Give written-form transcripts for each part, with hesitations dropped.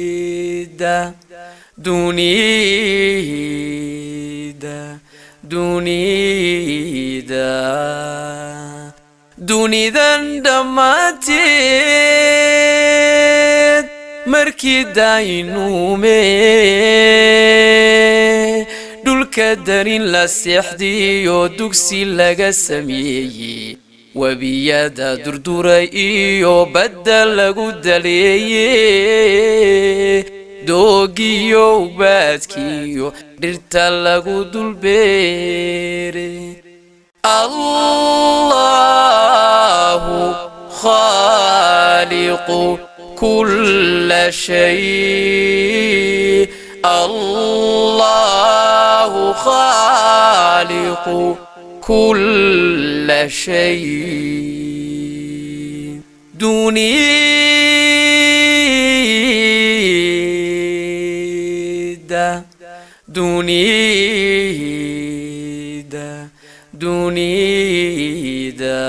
Dunida, dunida, dunida, dunidan dhammaanteed markii daynuume, dhulka darin la seexdiyo dugsi laga sameeyey, webiyada durduray iyo badda lagu daleeyey, doogiyo baadkiyo dhirta lagu dulbeeray. Allahu khaaliqu kulla shay, Allahu khaaliqu kulla shay. Dunida, dunida, dunida,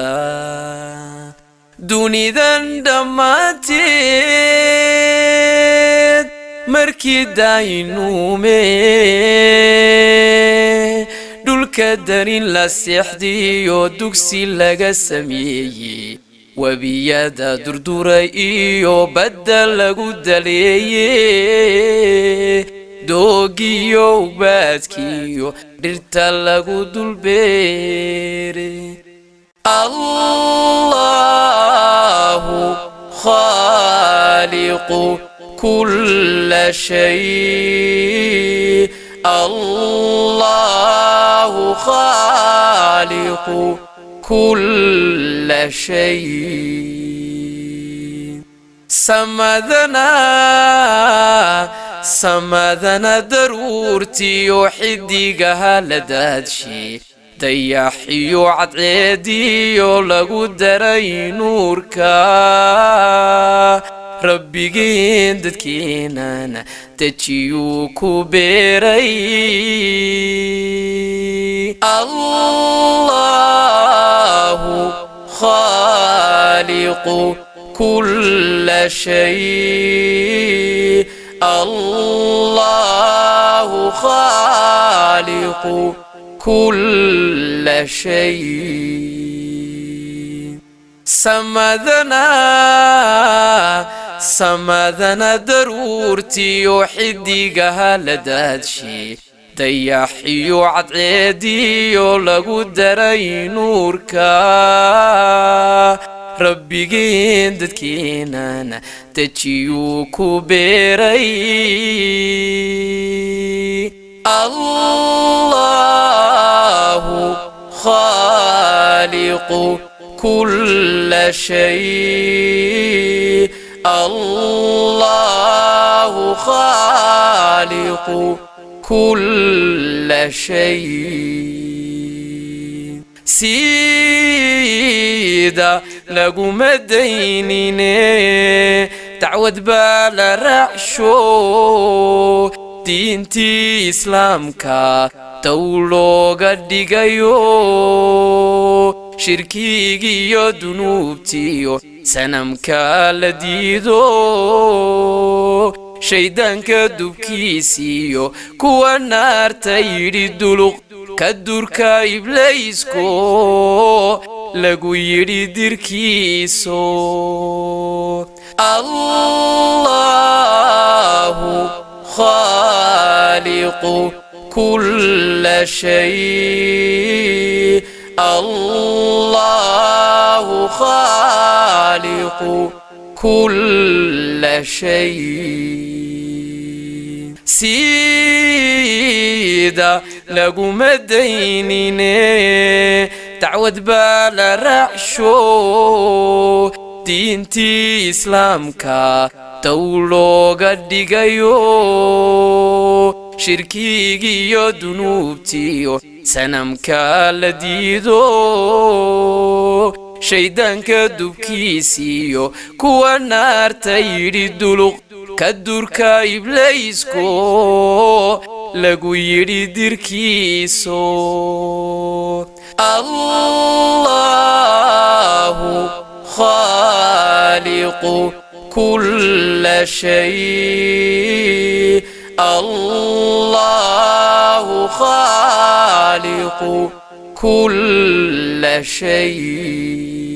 dunidan dhammaanteed markii daynuume, dhulka darin la seexdiyo dugsi laga sameeyey, webiyada durduray iyo badda lagu daleeyey, doogiyo baadkiyo dhirta lagu dulbeeray. Allahu khaaliqu kulla shay, Allahu khaaliqu kulla shay. Samadana, samadana daruurtiyo xidigaha la daadshay, dayaxiyo cadceediyo lagu daray nuurka, Rabbigeen dadkeenana dejiyuu ku beeray. Allahu khaaliqu kulla shay, Allahu khaaliqu kulla shay. Samadana, samadana daruurtiyo xidigaha la daadshay, dayaxiyo cadceediyo lagu daray nuurka, Rabbigeen dadkeenana dejiyuu ku beeray. Allahu khaaliqu kulla shay, Allahu khaaliqu kulla shay. Siida laguma daynine, dacwad baa la raacsho, diintii Islaamka dow looga dhigayo, shirkigiyo dunuubtiyo sanamka la diido, shayddaanka dubkiisiyo kuwa naarta yidhi duluq ka durka, Iblaysko lagu yidhi dirkiiso. Allahu khaaliqu kulla shay, Allahu khaaliqu kulla shay. Siida laguma daynine, dacwad baa la raacsho, diintii Islaamka dow looga dhigayo, shirkigiyo dunuubtiyo sanamka la diido, shayddaanka dubkiisiyo kuwa naarta yidhi duluq ka durka, Iblaysko lagu yidhi dirkiiso. Allahu خالق كل شيء، الله خالق كل شيء.